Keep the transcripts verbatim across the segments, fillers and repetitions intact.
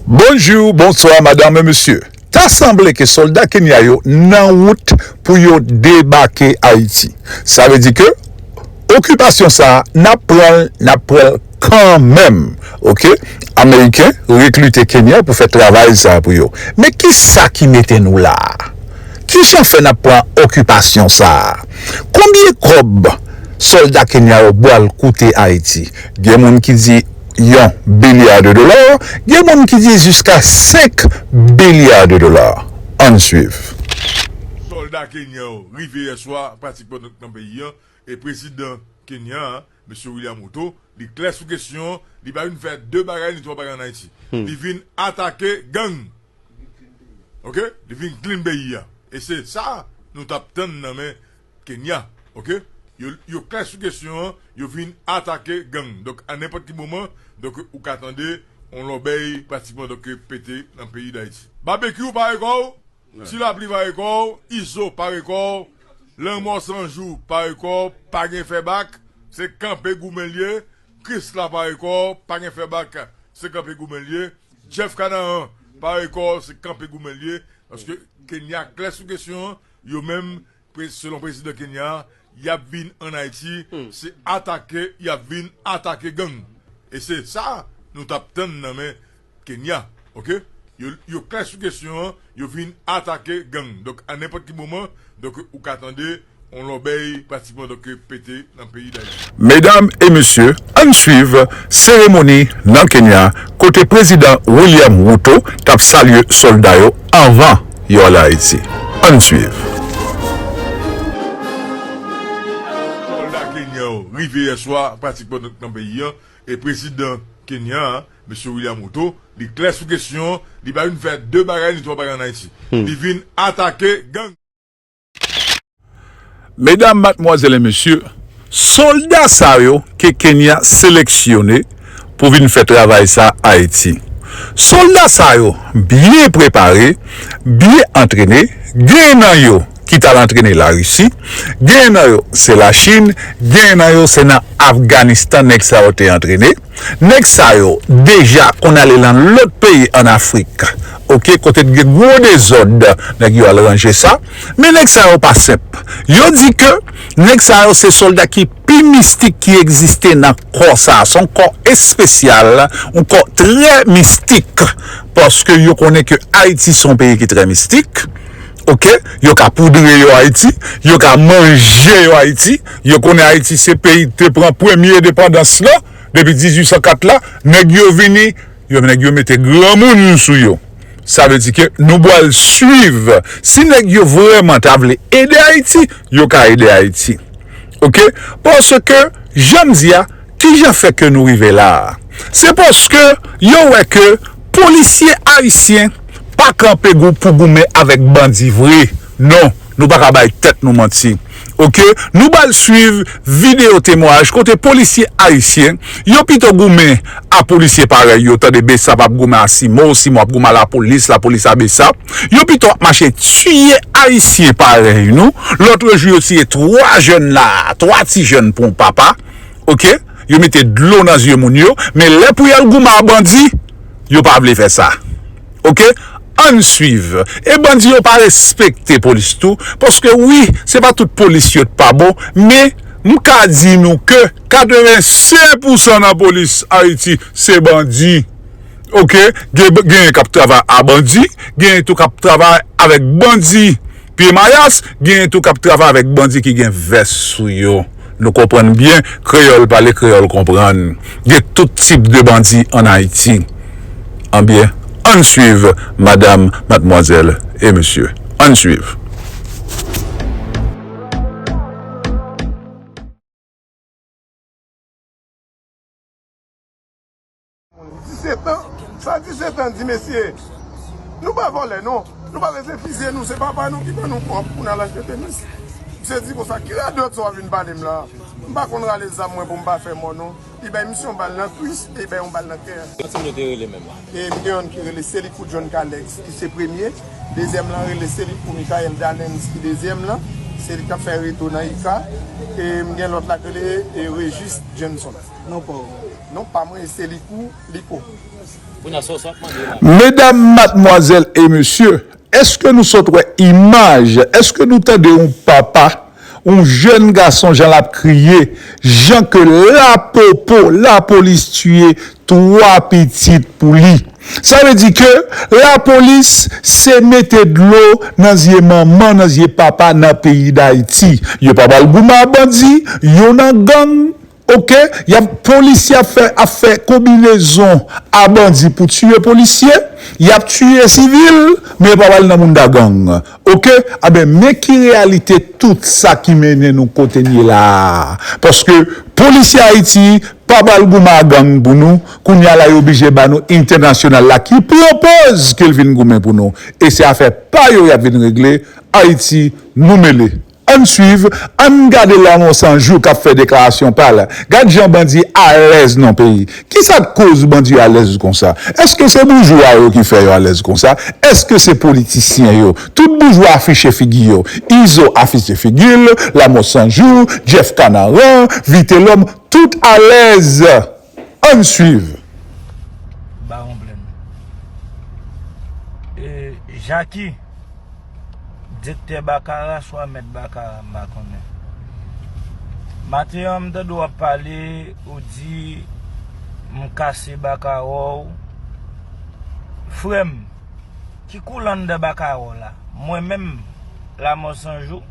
Bonjou, bonswa, madanm e mesye. Ta sanble ke sòlda Kenya yo nan wout pou yo debake Ayiti. Sa vle di ke okipasyon sa a, n ap pran l, n ap pran l kanmenm. Oke? Ameriken reklite Kenya pou fè travay sa a pou yo. Men ki sa ki mete nou la a? Ki jan fè n ap pran okipasyon sa a? Konbyen kòb sòlda Kenya yo pral koute Ayiti? Gen moun ki di yon bilya de dola, gen moun ki di jiska senk bilya de dola. Ann swiv. Sòlda Kenya yo rive yè swa, pratikman nan peyi an, e prezidan Kenya a, mesye William Ruto, li klè sou kesyon an, li pa vin fè de bagay ni twa bagay ann Ayiti. Li vin atake gang. Oke? Li vin clean peyi a. E se sa nou t ap tann nan men Kenya. Oke? Yo, yo klè sou kesyon an, yo vin atake gang. Donk, a nenpòt ki moman, donk, ou ka tande yon lòbèy pratikman, donk, pete nan peyi Dayiti. Babekyou, pare kò w. Ti Lapli, pare kò w. Izo, pare kò w. Lanmò San Jou, pare kò w. Pa gen fè bak. Se kanpe goumen l ye. Krisla, pare kò w. Pa gen fè bak. Se kanpe goumen l ye. Jeff Canaan, pare kò w, se kanpe goumen l ye, paske Kenya klè sou kesyon an, yo menm, pre-, selon prezidan Kenya a, y ap vin ann Ayiti, se atake, y ap vin atake gang. E se sa nou t ap tann nan men Kenya, oke? Yo, yo klè sou kesyon an, yo vin atake gang. Donk, a nenpòt ki moman, donk, ou ka tande yon lòbèy pratikman, donk, pete nan peyi Dayiti. Medam e mesye, ann swiv seremoni nan Kenya, kote prezidan William Ruto t ap salye sòlda yo anvan yo ale Ayiti. Ann swiv. Sòlda Kenya yo rive yè swa, pratikman, nan peyi an, e prezidan Kenya a, mesye William Ruto, li klè sou kesyon an, li pa vin fè de bagay ni twa bagay ann Ayiti. Li vin atake gang. Medam, madmwazèl e mesye, sòlda sa yo ke Kenya seleksyone pou vin fè travay sa Ayiti. Sòlda sa yo byen prepare, byen antrene, gen nan yo ki t al antrene Larisi, gen nan yo se Lachin, gen nan yo se nan Afganistan nèg sa yo te antrene. Nèg sa yo deja konn ale nan lòt peyi ann Afrik, oke, kote t gen gwo dezòd, nèg yo al ranje sa. Men nèg sa yo pa senp. Yo di ke nèg sa yo se sòlda ki pi mistik ki egziste nan kò sa a. Se yon kò espesyal, yon kò trè mistik. Paske yo konnen ke Ayiti se yon peyi ki trè mistik. Oke, yo ka poudre yo Ayiti, yo ka manje yo Ayiti. Yo konnen Ayiti se peyi ki te pran premye endepandans lan. Depi dizuit san kat la, nèg yo vini, yo, nèg yo mete granmoun sou yo. Sa vle di ke nou pral swiv. Si nèg yo vrèman ta vle ede Ayiti, yo ka ede Ayiti. Oke? Paske, jan m di a, kijan fè ke nou rive la a? Se paske yo wè ke polisye ayisyen pa kanpe gou-, pou goumen avèk bandi vre. Non, nou pa ka bay tèt nou manti. Oke, nou pral swiv videyo temwayaj kote polisye ayisyen, yo pito goumen a polisye parèy yo, tande, Besap ap goumen a Simo, Simo ap goumen a lapolis, lapolis a Besap. Yo pito ap mache tiye ayisyen parèy nou. Lòtrejou, yo tiye twa jèn la, twa ti jèn pou yon papa. Oke, yo mete dlo nan zye moun yo, men lè pou y al goumen a bandi, yo pa vle fè sa. Oke? Ann swiv. E bandi yo pa respekte polis tou, paske wi, se pa tout polis yo t pa bon, men m ka di nou ke katrevensenk pousan nan polis Ayiti se bandi. Oke? Gen, genyen k ap travay a bandi, genyen tou k ap travay avèk bandi. Pye mayas, genyen tou k ap travay avèk bandi ki gen vès sou yo. Nou konprann byen, kreyòl pale, kreyòl konprann. Gen tout tip de bandi ann Ayiti. Anbyen, ann swiv, madam, madmwazèl e mesye. Ann swiv. Disèt an, sa disèt an di mesye, nou pa vòlè non, nou pa bezwen fize nou, se papa nou ki ban nou kòb pou n al achte tenis. Misye di konsa, ki radòt sa w ap vin pale m la? M pa konn rale zam mwen pou m pa fè mò non. Li bay misye yon bal nan kwis e bay yon bal nan kè. Ki moun yo te rele menm la? E m gen youn ki rele Selikou John Kalex, ki se premye. Dezyèm lan rele Selikou Michael Dalens, ki dezyèm lan. Se li k ap fè reto nan ika. E m gen lòt la k rele, e, Régis Johnson. Non pa w. Non pa mwen, se Likou, Liko. Kounye a, sa w ap mande la? Medam, madmwazèl e mesye, èske nou sot wè imaj, èske nou tande yon papa, yon jèn gason, jan l ap kriye, jan ke lapopo, lapolis tiye twa pitit pou li? Sa vle di ke lapolis se mete dlo nan zye manman, nan zye papa nan peyi Dayiti. Yo pa pral goumen a bandi, yo nan gang, oke? Y ap, polisye ap fè, ap fè konbinezon a bandi pou tiye polisye, y ap tiye sivil, men yo pa pral nan moun da gang. Oke? Enben, men ki reyalite tout sa ki mennen nou kote n ye la a. Paske polisye Ayiti pa pral goumen a gang pou nou, kounye a la yo oblije ba nou entènasyonal la ki pran pòz ke l vin goumen pou nou. E se afè pa yo y ap vin regle, Ayiti, nou mele. Ann swiv, ann gade Lanmò San Jou k ap fè deklarasyon pa l. Gad jan bandi alèz nan peyi. Kisa k koz bandi yo alèz konsa? Èske se boujwa yo ki fè yo alèz konsa? Èske se politisyen yo? Tout boujwa afiche figi yo. Izo afiche figi l, Lanmò San Jou, Jeff Kanaran, Vitelòm, tout alèz. Ann swiv. Bawon Plèn. E, Jaki, direktè Bakara, swa mèt Bakara, m pa konnen. Maten an, m tande w ap pale, ou di, m kase Bakara w. Frè m, ki koulè anndan Bakara w la? Mwen menm, Lanmò San Jou,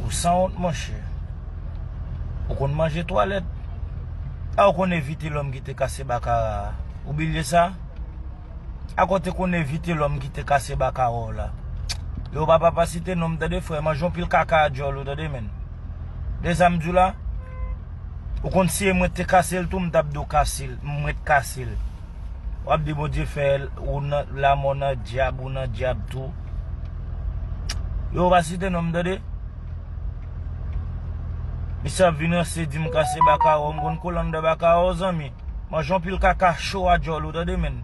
ou sanwont, monchè. Ou konn manje twalèt. A, ou konn evite lòm ki te kase Bakara a. Ou bilye sa? A, kote konn evite lòm ki te kase Bakara w la? Yo pa, pa, pa site non m, tande, frè. Manje yon pil kaka a djòl ou, tande, menn. De sa m di w la? Ou konn si e mwen te kase l tou, m t ap di w kase l, mwen t kase l. W ap di Bondye fè l, ou nan, Lanmò nan dyab, ou nan dyab tou. Yo pa site non m, tande. Misye ap vin ranse, di m kase Bakara w, m konn koulè anndan Bakara w, zanmi. Manje yon pil kaka cho a djòl ou, tande, menn.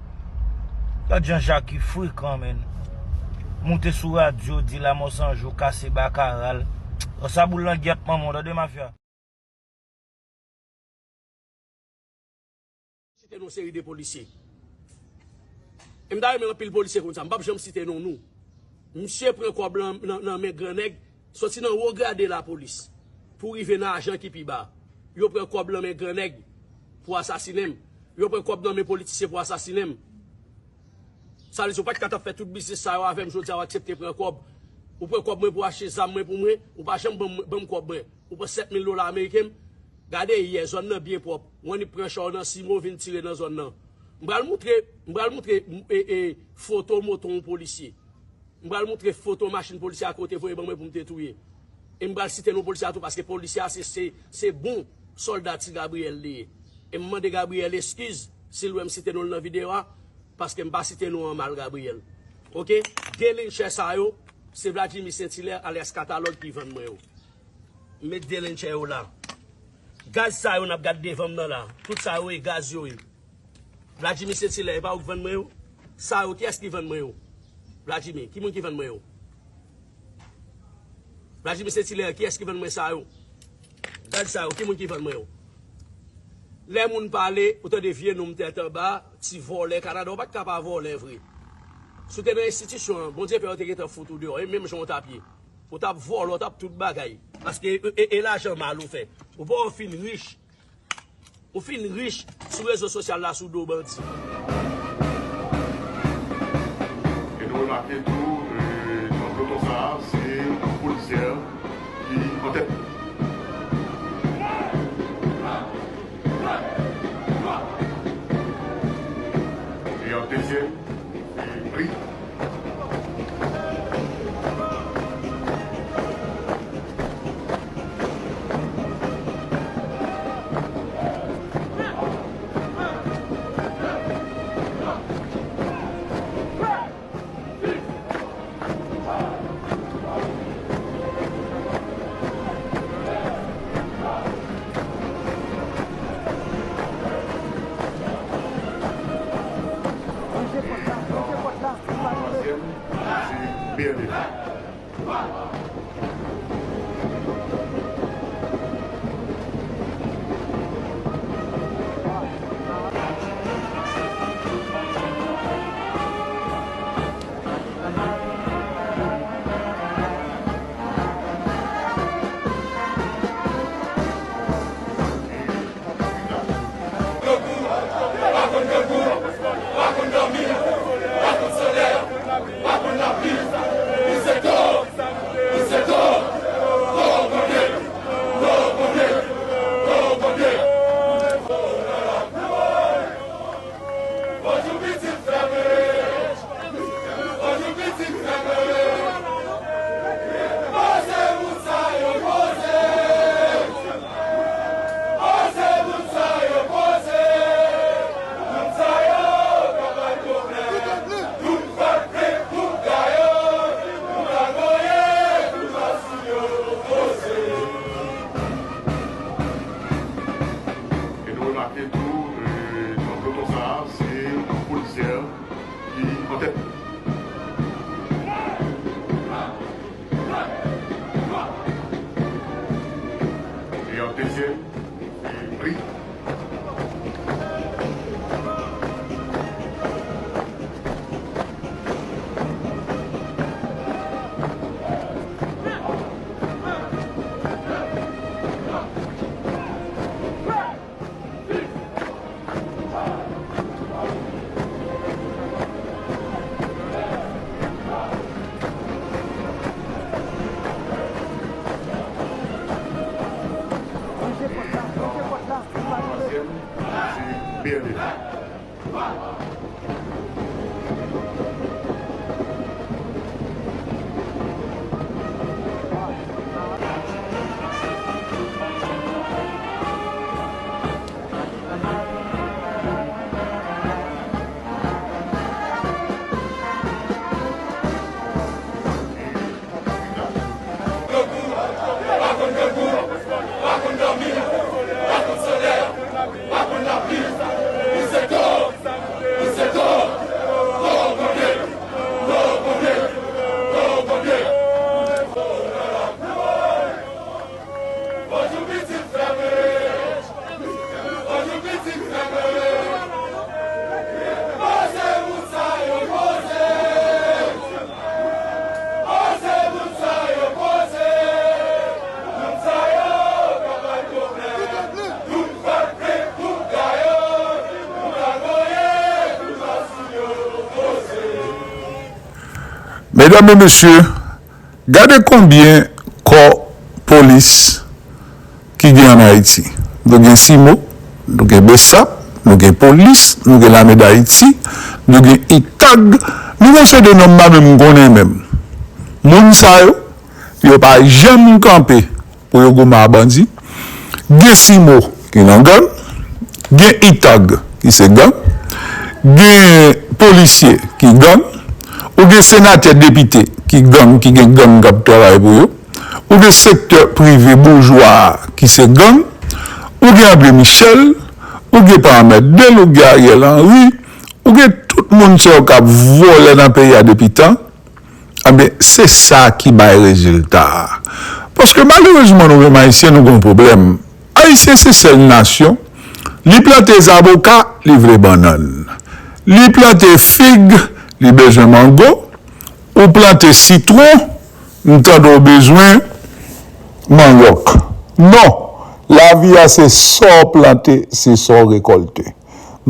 Gad jan Jaki frekan, menn. Moute sou radyo, di Lanmò San Jou kase Bakara l. Sa boul nan gyèt manman w, tande, mafya. Site non seri de polisye. E m ta renmen anpil polisye konn sa. M p ap janm site non nou. Misye pran kòb lan nan, nan men gran nèg, soti nan wo grade lapolis pou rive nan ajan ki pi ba. Yo pran kòb lan men gran nèg pou asasinen m. Yo pran kòb nan men politisyen pou asasinen m. Sa vle di ou pa t ka t ap fè tout biznis sa yo avè m jodi a, ou aksepte pran kòb. Ou pran kòb mwen pou achte zam mwen pou mwen, ou pa janm ban m, ban m kòb mwen. Ou pran sèt mil dola ameriken m. Gade yè, zòn nan byen pwòp. Ou annik pran cha w nan Simo vin tire nan zòn nan. M pral moutre, m pral moutre e, e, foto moto yon polisye. M pral moutre foto machin polisye a kote voye ban mwen pou m te touye. E m pral site non polisye a tou paske polisye a se, se, se bon sòlda Ti Gabriyèl li ye. E m mande Gabriyèl eskiz si l wè m site non l nan videyo a, paske m pa site non an mal Gabriyèl. Oke? De lenchè sa yo, se Vladjimi Sentilè alyas Katalòg ki vann mwen yo. M met de lenchè yo la. Gaz sa yo n ap gad devan m nan la, tout sa yo e gaz yo ye. Vladjimi Sentilè, e pa ou k vann mwen yo? Sa yo, kiyès ki vann mwen yo? Vladjimi, ki moun ki vann mwen yo? Vladjimi Sentilè, kiyès ki vann mwen sa yo? Gad sa yo, ki moun ki vann mwen yo? Lè moun pale, ou tande vye nonm tèt anba, ti vòlè Kanada, ou pa t ka pa vòlè vre. Si w te nan enstitisyon an, Bondye fè yo te gentan fout ou deyò, e menm jan w t ap ye. Ou t ap vòlè, ou t ap tout bagay. Paske e, e, e lajan mal ou fè. Ou pa w fin rich. Ou fin rich sou rezo sosyal la sou do bandi. E nou remake tou, e, nan ploton sa a, se yon polisyè ki antèt. E an dezyèm, se Bri. Yon dezyèm pri. Twazyèm, se Bèlè. Medam e mesye, gade konbyen kò polis ki gen ann Ayiti. Nou gen CIMO, nou gen BSAP, nou gen polis, nou gen Lame d Ayiti, nou gen itag, nou gen yon seri de nonm m pa menm konnen menm. Moun sa yo, yo pa janm kanpe pou yo goumen ak bandi. Gen CIMO ki nan gang, gen itag ki se gang, gen polisye ki gang, ou gen senatè, depite ki gang, ki gen gang k ap travay pou yo, ou gen sektè prive boujwa a ki se gang, ou gen André Michel, ou gen Paramed Dèl, ou gen Ariel Henry, ou gen tout moun sa yo k ap vòlè nan peyi a depi tan. Ebyen, se sa ki bay rezilta a. Paske malerezman, nou menm Ayisyen, nou gen yon pwoblèm. Ayisyen se sèl nasyon, li plante zaboka, li vle bannann. Li plante fig, li bezwen mango. Ou plante sitwon, m tande w bezwen manyòk. Non, lavi a se sa w plante, se sa w rekòlte.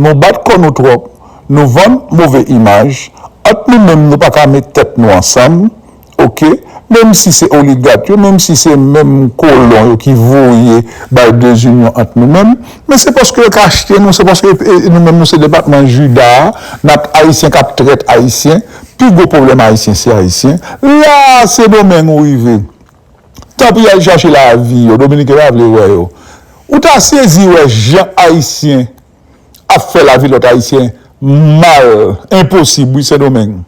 Nou bat kò nou twòp, nou vann move imaj, ant nou menm nou pa ka met tèt nou ansanm, oke? Menm si se oligat yo, menm si se menm kolon yo ki voye bay dezinyon ant nou menm, men se paske yo ka achte nou, se paske, e, nou menm nou se depatman Jida a, n ap Ayisyen k ap trèt Ayisyen, pi gwo pwoblèm Ayisyen se Ayisyen. La a Sendomeng ou rive. Tanpri al chache lavi yo, Dominiken pa vle wè yo. Ou ta sezi wè jan Ayisyen ap fè lavi lòt Ayisyen mal, enposib wi Sendomeng.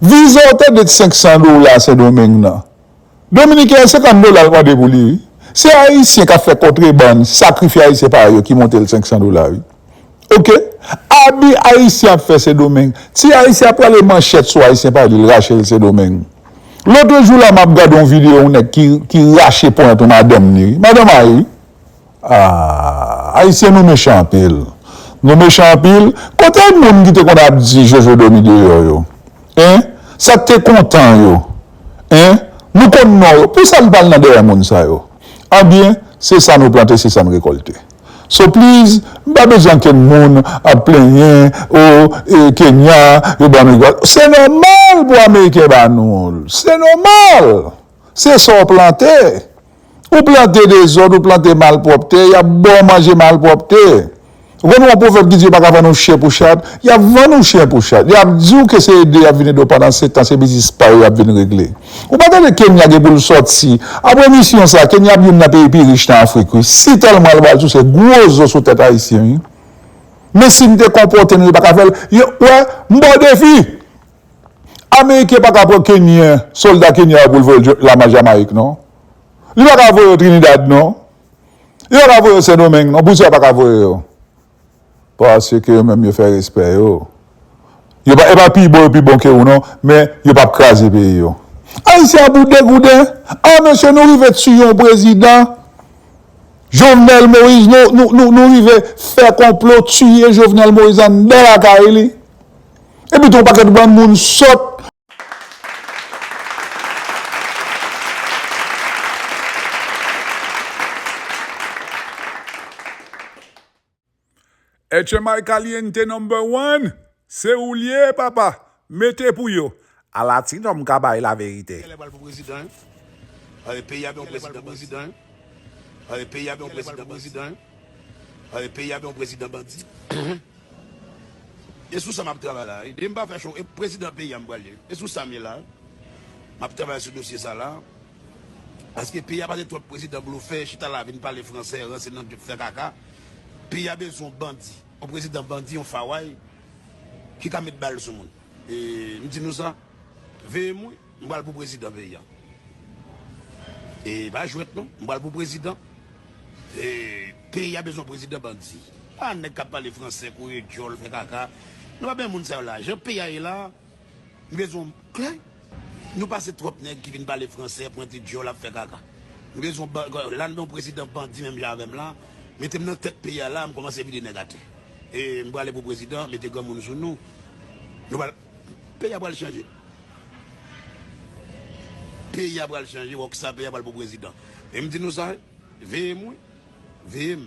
Viza w tande senk san dola Sendomeng nan. Dominiken an senkant dola l mande pou li wi. Se Ayisyen k ap fè kontrebann, sakrifye Ayisyen parèy yo ki monte l senk san dola wi. Oke? Abi Ayisyen ap fè Sendomeng. Ti Ayisyen ap rale manchèt sou Ayisyen parèy li, l rache l Sendomeng. Lòt jou la m ap gade yon videyo yon nèg ki, ki rache ponyèt yon madanm li wi. Madanm a ye wi. Ah, Ayisyen nou mechan anpil. Nou mechan anpil. Kote moun ki te konn ap di Jojo dòmi deyò yo? Hein? Sa k te kontan yo? Hein? Nou konn non yo. Pou sa nou pral nan dèyè moun sa yo? Anbyen, se sa nou plante, se sa n rekòlte. So please, m pa bezwen ankenn moun ap plenyen, o, e, Kenya, yo ban nou egzòt. Se nòmal pou Ameriken ba nou l. Se nòmal. Se sa w plante. Ou plante dezòd, ou plante malpwòpte, y ap ba w manje malpwòpte. Ou konn yon pwovèb ki di yo pa ka vann yon chen pou chat, y ap vann yon chen pou chat. Y ap di w ke se ede y ap vin ede w pandan se tan se biznis pa yo y ap vin regle. Ou pa tande Kenya gen pou l sòti. Apre misyon sa, Kenya ap youn nan peyi pi rich nan Afrik wi. Si tèlman l pral souse gwo zo sou tèt Ayisyen wi. Men si n te konpòte nou, yo pa ka fè l. Yo, wè, m ba w defi. Ameriken pa ka pran Kenyen, sòlda Kenya yo pou l voye l Jama-, Jamayik non. Li pa ka voye yo Trinidad non. Li pa ka voye yo Sendomeng non. Poukisa yo pa ka voye yo? Paske yo menm yo fè respè yo. Yo pa, e pa pi bon yo pi bon ke ou non, men yo p ap kraze peyi yo. Ayisyen ap boude gouden. Ah mesye, nou rive tiye yon prezidan. Jovenel Moïse, nou, nou, nou, nou rive fè konplo, tiye Jovenel Moïse anndan lakay li. Epi tou yon pakèt bann moun sòt. Eche May Caliente number one, se ou l ye, papa. Mete pou yo. Ala ti nonm ka bay laverite. Genlè pral pou prezidan, wi. Peyi a bezwen prezidan, prezidan, wi. Peyi a bezwen prezidan, prezidan, wi. Peyi a bezwen prezidan bandi. E sou sa m ap travay la, wi. Depi m pa fè cho, e prezidan peyi a m pral ye. E sou sa m ye la, wi. M ap travay sou dosye sa la. Paske peyi a pase twòp prezidan blofè, chita la vin pale fransè, ranse nan fè kaka. Peyi a bezwen yon bandi, yon prezidan bandi, yon faway ki ka met bal sou moun. E m di nou sa, veye m wi, m pral pou prezidan peyi a. E pa jwèt non, m pral pou prezidan. E peyi a bezwen prezidan bandi. Pa nèg k ap pale fransè, kouri djòl, fè kaka. Nou pa bezwen moun sa yo la. Jan peyi a ye la, nou bezwen klè. Nou pase twòp nèg ki vin pale fransè, pwente djòl, ap fè kaka. Nou bezwen ba-, la, nou bezwen prezidan bandi menm jan avè m la. Mete m nan tèt peyi a la, m kòmanse vide nèg atè. E m prale pou prezidan, mete granmoun sou nou. Nou pral, peyi a pral chanje. Peyi a pral chanje, wòk sa, peyi a pral pou prezidan. E m di nou sa, veye m wi. Veye m.